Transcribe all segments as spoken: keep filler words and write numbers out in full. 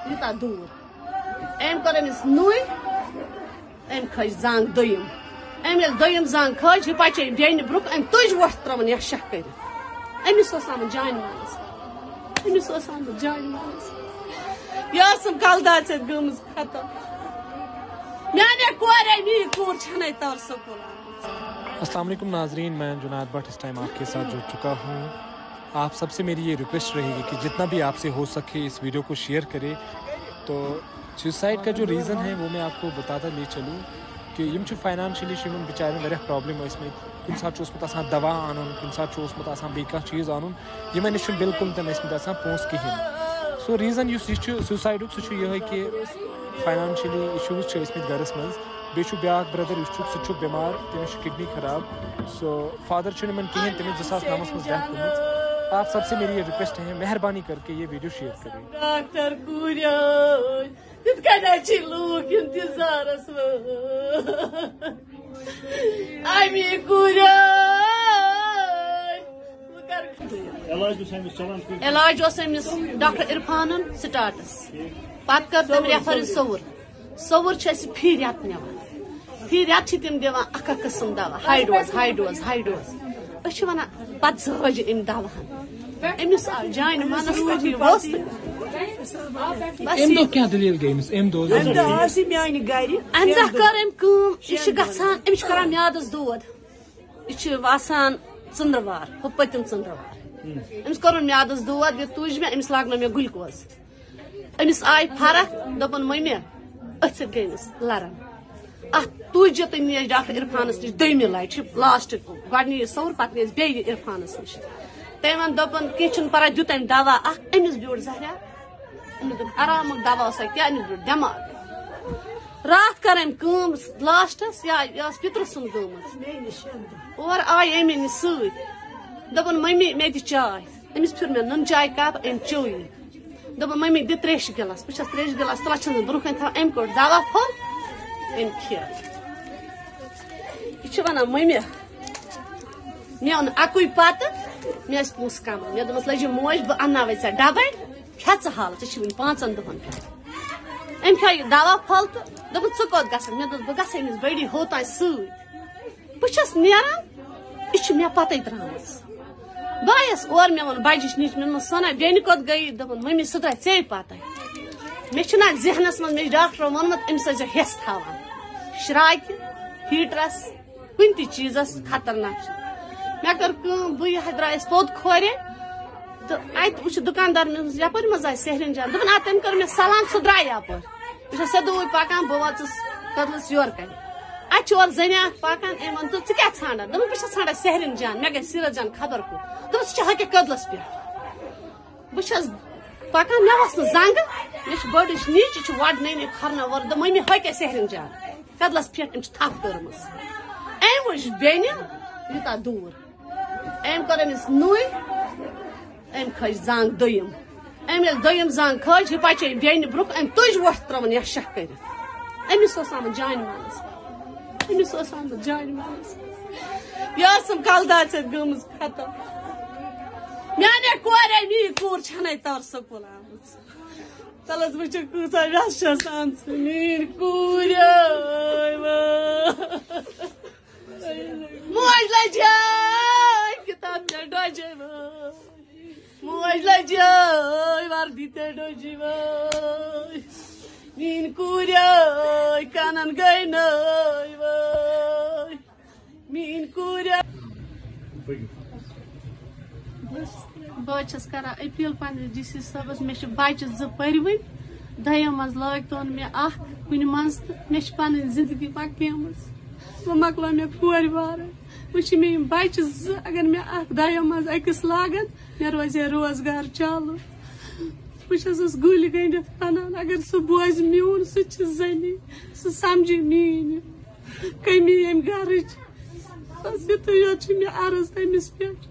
یوٗتاہ دوٗر۔ أمۍ کٔر أمِس نُے، أمۍ کھٔج زنٛگ دوٚیِم۔ أمۍ ییٚلہِ دوٚیِم زنٛگ کھٔج، یہِ پَچے بیٚنہِ برٛونٛہہ، أمۍ تُج وۄٹھ ترٛٲوٕن یا شاہ کٔرِتھ۔ أمِس اوس آمُت جانہِ مالَس۔ أمِس اوس آمُت جانہِ مالَس۔ یہِ ٲسٕم کَلہٕ دادِ سۭتۍ گٔمٕژ ختم۔ میٛانہِ کورِ، میٛٲنۍ کوٗر چھَنَے تَر سکوٗل آمٕژ۔ السلام علیکم ناظرین، میں جنید بٹ اس ٹائم آپ کے ساتھ جڑ چکا ہوں۔ آپ سب سے میری یہ ریکویسٹ رہے گی کہ جتنا بھی آپ سے ہو سکے اس ویڈیو کو شیئر کرے۔ تو سوسائڈ کا جو ریزن ہے وہ میں آپ کو بتاتا لے چلوں کہ یِم چھِ فاینانشلی چھِ یِمن بِچارٮ۪ن واریاہ پرابلم ٲسمٕتۍ۔ کُنہِ ساتہٕ چھُ اوسمُت آسان دوا اَنُن، کُنہِ ساتہٕ چھُ اوسمُت آسان بیٚیہِ کانٛہہ چیٖز اَنُن، یِمن نِش چھُنہٕ بالکل تہِ نہٕ ٲسمٕتۍ آسان پونٛسہٕ کِہیٖنۍ۔ سو ریزن یُس یہِ چھُ سوسایڈُک، سُہ چھُ یِہوٚے کہِ فاینانشلی اِشوٗز چھِ ٲسمٕتۍ گَرَس منٛز۔ بیٚیہِ چھُ بیٛاکھ برٛدر یُس چھُ، سُہ تہِ چھُ بٮ۪مار، تٔمِس چھُ کِڈنی خراب۔ سو فادر چھُنہٕ یِمن کِہیٖنۍ، تٔمِس زٕ ساس نَوَس منٛز ڈیتھ گٔمٕژ۔ آپ سب سے میری یہ ریکویسٹ ہے، مہربانی کر کے یہ ویڈیو شیئر کریں۔ ڈاکٹر کوٗریو، تِتھ کٔنۍ حظ چھِ لوٗکھ انتظارس منٛز۔ اَمی کوٗریو، بہٕ کَرٕ علاج اوس أمِس چلان کُنہِ؟ علاج اوس أمِس ڈاکٹر عرفانن سٹارٹس، پتہٕ کٔر تٔمۍ ریفر سوٚوُر۔ سوٚوُر چھِ أسۍ فی رٮ۪تہٕ نِوان، فی رٮ۪تہٕ چھِ تِم دِوان اکھ اکھ قٕسم دوا، ہاے ڈوز، ہاے ڈوز، ہاے ڈوز۔ أسۍ چھِ ونان، پتہٕ زٲج أمۍ دواہن، أمِس آو جانہِ منس پٮ۪ٹھ یہِ ووٚژھ۔ بس امہِ یہِ۔ دۄہ کیٛاہ دٔلیٖل گٔے أمِس؟ امہِ دۄہ أمۍ دۄہ آسہِ میانہِ گرِ امہِ دۄہ کٔر أمۍ کٲم، یہِ چھِ گژھان، أمِس چھِ کران میادس دود، یہِ چھِ وسان ژٔندٕروار، ہُہ پٔتِم ژٔندٕروار۔ أمِس کوٚرُن میادس دود، یہِ تُج مےٚ، أمِس لاگنٲو مےٚ گلوکوز۔ أمِس آیہِ فرق، دوٚپُن، مٔمی، أتھۍ سۭتۍ گٔے أمِس لرن۔ اَتھ تُج یہِ تہٕ نِیَس ڈاکٹر عرفانس نِش دوٚیمہِ لٹہِ، چھِ لاسٹ گۄڈٕ نِیَس سوٚر، پتہٕ نِیَس بیٚیہِ عرفانس نِش۔ تٔمۍ ووٚن، دوٚپُن، کینٛہہ چھُنہٕ پرواے، دیُت أمۍ دوا اکھ، أمِس بیوٗٹھ زہریا۔ أمِس دوٚپ، آرامُک دوا اوسا کیٛاہ؟ أمِس بیوٗٹھ دٮ۪ماغ۔ راتھ کٔر أمۍ کٲم لاسٹس، یا یہِ ٲس پِترٕ سُنٛد گٔمٕژ۔ اورٕ آیہِ أمۍ أمِس سۭتۍ۔ دوٚپُن، مٔمی، مےٚ دِ چاے۔ أمِس پھِر مےٚ نُن چاے کپ، أمۍ چیوٚو یہِ۔ دوٚپُن، مٔمی، دِ تریشہِ گِلاس۔ بہٕ چھَس تریشہِ گِلاس تُلان، چھَس نہٕ برٛونٛہہ کَنہِ تھاوان۔ أمۍ کوٚڑ دوا پھوٚل، أمۍ کھیوٚو۔ یہِ چھِ وَنان، مٔمی، مےٚ اوٚن اَکُے پَتہٕ، مےٚ ٲسۍ پونٛسہٕ کَمٕے۔ مےٚ دوٚپمَس، لٔجِو موج، بہٕ اَنناوَے ژےٚ ڈَبَے، کھےٚ ژٕ حال، ژےٚ چھِ وٕنہِ پانٛژَن دۄہَن پٮ۪ٹھ۔ أمۍ کھیوٚو یہِ دوا پھوٚل تہٕ دوٚپُن، ژٕ کوٚت گژھکھ؟ مےٚ دوٚپ، بہٕ گژھٕ أمِس بٔڈی ہوتام سۭتۍ۔ بہٕ چھَس نیران، یہِ چھِ مےٚ پَتَے درٛامٕژ۔ بہٕ آیَس اورٕ، مےٚ ووٚن بَجِچ نِچ، مےٚ ووٚنمَس، سۄنا، بیٚنہِ کوٚت گٔیہِ؟ دوٚپُن، مٔمی، سُہ درٛاے ژے پَتَے۔ مےٚ چھُنہ ذہنَس منٛز، مےٚ چھُ ڈاکٹرَن ووٚنمُت، أمِس ٲسۍزیو ہٮ۪س تھاوان، شرٛاکہِ، ہیٖٹرَس، کُنہِ تہِ چیٖزَس خطرناک چھُ۔ مےٚ کٔر کٲم، بہٕ یہِ درٛایَس پوٚت کھورے، تہٕ اَتہِ وٕچھ دُکاندار مےٚ دوٚپمَس، یَپٲرۍ مہ حظ آسہِ سہرِن جان؟ دوٚپُن، آ، تٔمۍ کٔر مےٚ سلام، سُہ درٛاے یَپٲرۍ۔ بہٕ چھَس سیوٚدُے پَکان، بہٕ وٲژٕس کٔدلَس یورٕ کَنہِ۔ اَتہِ چھِ اورٕ زَنہِ اَکھ پَکان، أمۍ ووٚن، ژٕ، ژٕ کیٛاہ ژھانٛڈان؟ دوٚپُن، بہٕ چھَس ژھانٛڈان سہرِن جان، مےٚ گژھِ سیٖرت جان خبر کوٚت۔ دوٚپُن، سُہ چھِ ہۄکھِ کٔدلَس پٮ۪ٹھ۔ بہٕ چھَس پَکان، مےٚ وَس نہٕ زنٛگہٕ، مےٚ چھِ بٔڑٕچ نِچ، یہِ چھِ وَڑ نٔنۍ خرنہٕ وَرٕ، دوٚپ، مٔمی، ہۄکھِ سہرِن جان کٔدلَس پٮ۪ٹھ، أمۍ چھِ تھپھ کٔرمٕژ۔ أمۍ وٕچھ بیٚنہِ یوٗتاہ دوٗر۔ أمۍ کٔر أمِس نُے، أمۍ کھٔج زنٛگ دوٚیِم۔ أمۍ ییٚلہِ دوٚیِم زنٛگ کھٲج، یہِ پَچے بیٚنہِ برٛونٛہہ، أمۍ تُج وۄٹھ ترٛٲوٕن یا شاہ کٔرِتھ۔ أمِس اوس آمُت جانہِ مالَس۔ أمِس اوس آمُت جانہِ مالَس۔ یہِ ٲسٕم کَلہٕ دادِ سۭتۍ گٔمٕژ ختم۔ میٛانہِ کورِ، میٛٲنۍ کوٗر چھَنَے تَر سکوٗل آمٕژ۔ تَلہٕ حظ وٕچھِو، کۭژاہ وٮ۪س چھَس آمژٕ میٛٲنۍ کوٗر۔ موج لجے کتاب ژےٚ ڈۄجے وٲے۔ موج لجے وردی ژےٚ ڈۄجی وٲے۔ میٛٲنۍ کوٗرے کَنَن گٔے نٲے وٲے۔ میٛٲنۍ کوٗرے۔ بہٕ حظ چھَس کران اپیٖل پننِس ڈی سی صٲبَس، مےٚ چھِ بَچہِ زٕ پٔرۍوٕنۍ، دۄیو منٛز لٲگتون مےٚ اکھ کُنہِ منٛز تہٕ مےٚ چھِ پنٕنۍ زندگی مۄکلیمٕژ۔ وۄنۍ مۄکلٲو مےٚ کورِ وارٕ۔ وۄنۍ چھِ مےٚ یِم بَچہِ زٕ، اگر مےٚ اَکھ دۄیو منٛز أکِس لاگَن، مےٚ روزِ ہے روزگار چالوٗ۔ بہٕ چھَسَس گُلۍ گٔنٛڈِتھ وَنان، اگر سُہ بوزِ میون، سُہ تہِ چھِ زٔنی، سُہ سَمجہِ میٛٲنۍ یہِ کٔمی ییٚمہِ گَرٕچ۔ بَس یُتُے یوت چھُ مےٚ عرض تٔمِس پٮ۪ٹھ۔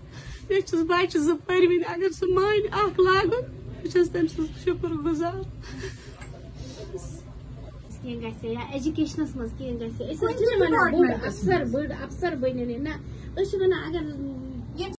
مےٚ چھِس بَچہِ زٕ پٔرۍوٕنۍ، اگر سُہ مانہِ اَکھ لاگُن، بہٕ چھَس تٔمۍ سٕنٛز شُکُر گُزار۔ کینٛہہ گژھِ یا ایجوکیشنس منٛز کینٛہہ گژھِ، أسۍ حظ چھِنہٕ وَنان بوٚڑ افسر، بٔڑ افسر بٔنِو ہے، نہ، أسۍ چھِ وَنان اگر